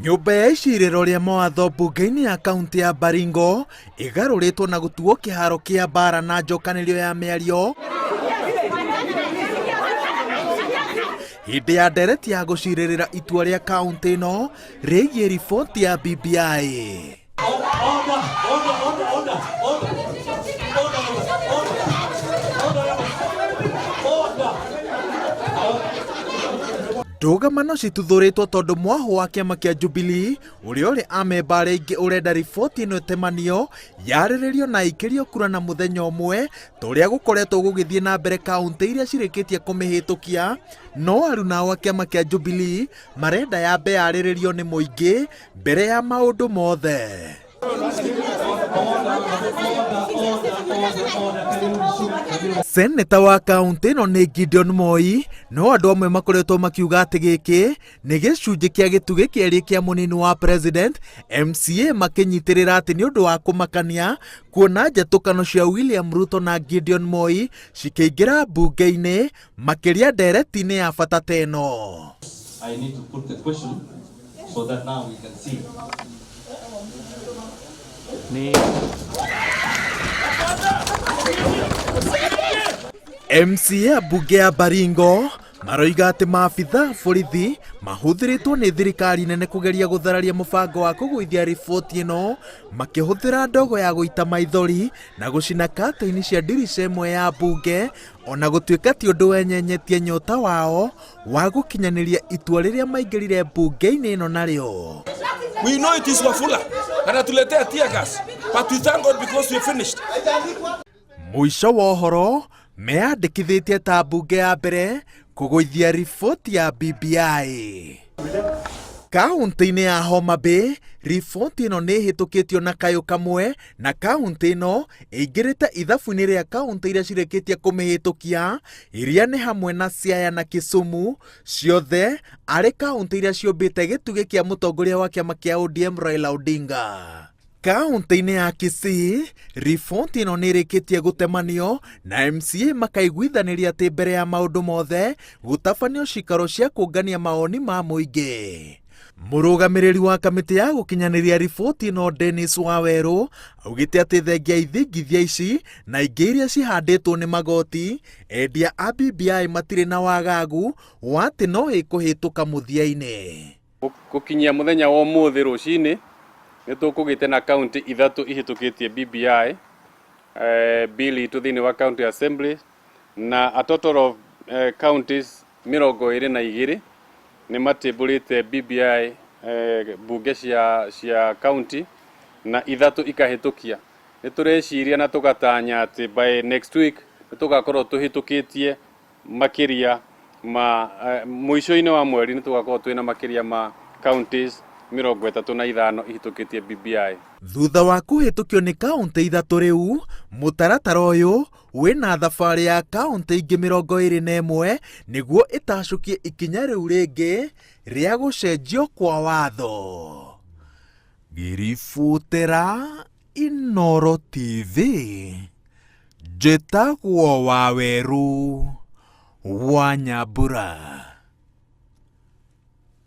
Nyũmba ya icirĩro rĩa mawatho mbunge-inĩ ya kaunti ya Baringo ĩgarũrĩtwo na gũtuo kĩharo kĩa mbara na njokanĩrio ya mĩario hĩndĩ ya ndereti ya gũcirĩrĩra itua rĩa kaunti ĩno rĩgiĩ riboti ya BBI. Ndũgamano cituthũrĩtwo tondũ mwahũ wa kĩama kĩa Jubilee ũrĩa ũrĩ amemba arĩa aingĩ ũrenda riboti ĩno ĩtemanio yarĩrĩrio na ĩikĩrio kura na mũthenya ũmwe ta ũrĩa gũkoretwo gũgĩthiĩ na mbere kaunti iria cirĩkĩtie kũmĩhĩtũkia. No aruna ao a kĩama kĩa Jubilee marenda yambe yarĩrĩrio nĩ mũingĩ mbere ya maũndũ mothe. Seneta wa kaunti ĩno nĩ Gideon Moi, no andũ amwe makoretwo makiuga atĩ gĩkĩ nĩ gĩcunjĩ kĩa gĩtugĩ kĩerĩ kĩa mũnini wa president, MCA makĩnyitĩrĩra atĩ nĩ ũndũ wa kũmakania kuona njatũkano cia William Ruto na Gideon Moi cikĩingĩra mbunge-inĩ makĩria ndereti-inĩ ya bata ta ĩno. I need to put the question so that now we can see. MCA mbunge ya Baringo maroiga atĩ maabitha a borithi mahũthĩrĩtwo nĩ thirikari nene kũgeria gũthararia mũbango wa kũgũithia riboti ĩno makĩhũthĩra ndogo ya gũita maithori na gũcina katĩini cia ndirica ĩmwe ya mbunge ona gũtuĩka ti ũndũ wenyenyetie nyota wao wa gũkinyanĩria itua rĩrĩa maingĩrire mbunge-inĩ ĩno narĩo. We know it is Wafula anatuletea tear gas, but we thank God because we finished. Mũico wa ũhoro meyandĩkithĩtie ta mbunge ya mbere kũgũithia riboti ya BBI. Kaunti-inĩ ya Homa Bay, riboti ĩno nĩ ĩhĩtũkĩtio na kayũ kamwe na kaunti ĩno ĩingĩrĩte ithabu-inĩ rĩa kaunti iria cirĩkĩtie kũmĩhĩtũkia iria nĩ hamwe na Siaya na Kisumu, ciothe arĩ kaunti iria ciũmbĩte gĩtugĩ kĩa mũtongoria wa kĩama kĩa ODM Raila Odinga. Kaunti-inĩ ya Kisii, riboti ĩno nĩ ĩrĩkĩtie gũtemanio na MCA makaiguithanĩria atĩ mbere ya maũndũ mothe gũtabanio cikaro cia kũngania mawoni ma mũingĩ. Mũrũgamĩrĩri wa kamĩtĩ ya gũkinyanĩria riboti ĩno Dennis Wawerũ augĩte atĩ thengia ithingithia ici na ingĩ iria cihandĩtwo nĩ magoti, endia a BBI matirĩ na wagagu wa atĩ no ĩkũhĩtũka mũthia-inĩ. Gũkinyia mũthenya wa ũmũthĩ rũcinĩ nĩ tũkũgĩte na kaunti ithatũ ihĩtũkĩtie BBI bill itũ thĩinĩ wa county assembly na a total of counties 22 nĩ matĩmbũrĩte BBI mbunge cia county na ithatũ ikahĩtũkia. Nĩ tũreciria na tũgatanya atĩ by next week nĩ tũgakorwo tũhĩtũkĩtie makĩria ma mũico-inĩ wa mweri nĩ tũgakorwo twĩna makĩria ma counties 35 ihĩtũkĩtie BBI. Thutha wa kũhĩtũkio nĩ kaunti ithatũ rĩu, mũtaratara ũyũ wĩna thabarĩ ya kaunti ingĩ 21 nĩguo ĩtacũkie ikinya rĩu rĩngĩ rĩa gũcenjio kwa watho. Ngĩribotera Inooro TV, njĩtagwo Wawerũ wa Nyambura.